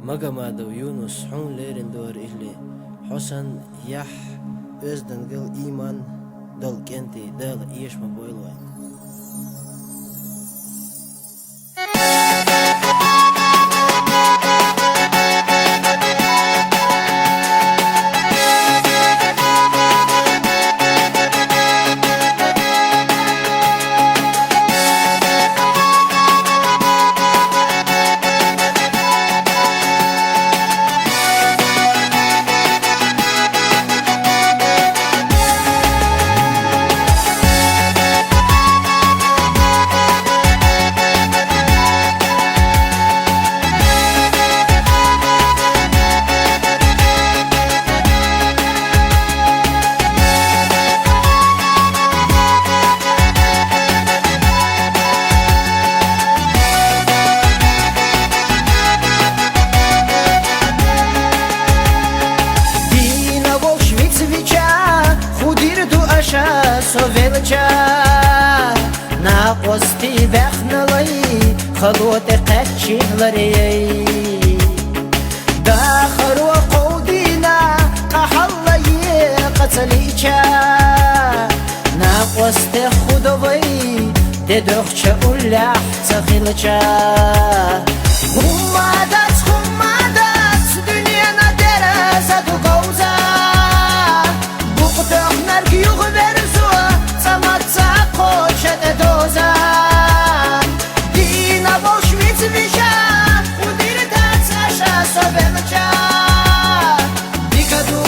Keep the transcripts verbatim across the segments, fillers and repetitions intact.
Магомадов Юнус, хьуна лерина дора илли, хьо санна яхь, оьздангалла, иман дола кӀентий Дала эша ма бойла вайна. Дийна волуш вицвича, хӀун дийр ду аша со велча? Накъостий баьхналой, хало тӀе кхаьччи ларъяй. Дахаро кховдийна, къа хьалла екъа ца лиъча. Накъостех хӀун до вай, де дохча уллехь ца хилча. ХӀумма дац, хӀумма дац, дуьненан дерза ду говза. Букъ тоьхнарг юхаверзо, цӀа маца кхочу тӀе доза. Дийна волуш вицвича, хӀун дийр дац аша со велча? Дика ду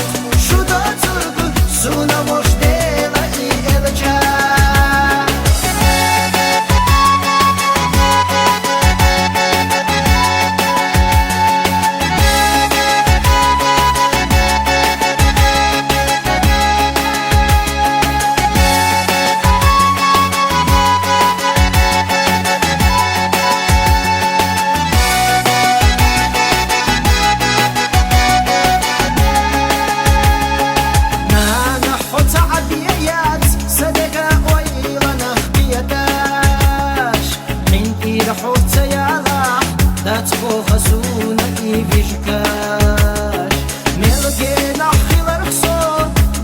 шу доцург, суна волуш Дела и элча. Нана, хьо цхьа а бен яц, сан дега ойланах кхеташ. КъинтӀера хьо ца ялахь, дац боху суна и вижкаш. Мел генахь хиларх со,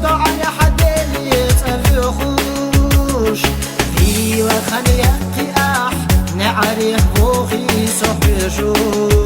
доӀанехь Деле цӀа воьхуш. Вийла хан яккхи ахь, неӀарех вохий со хьоьжуш.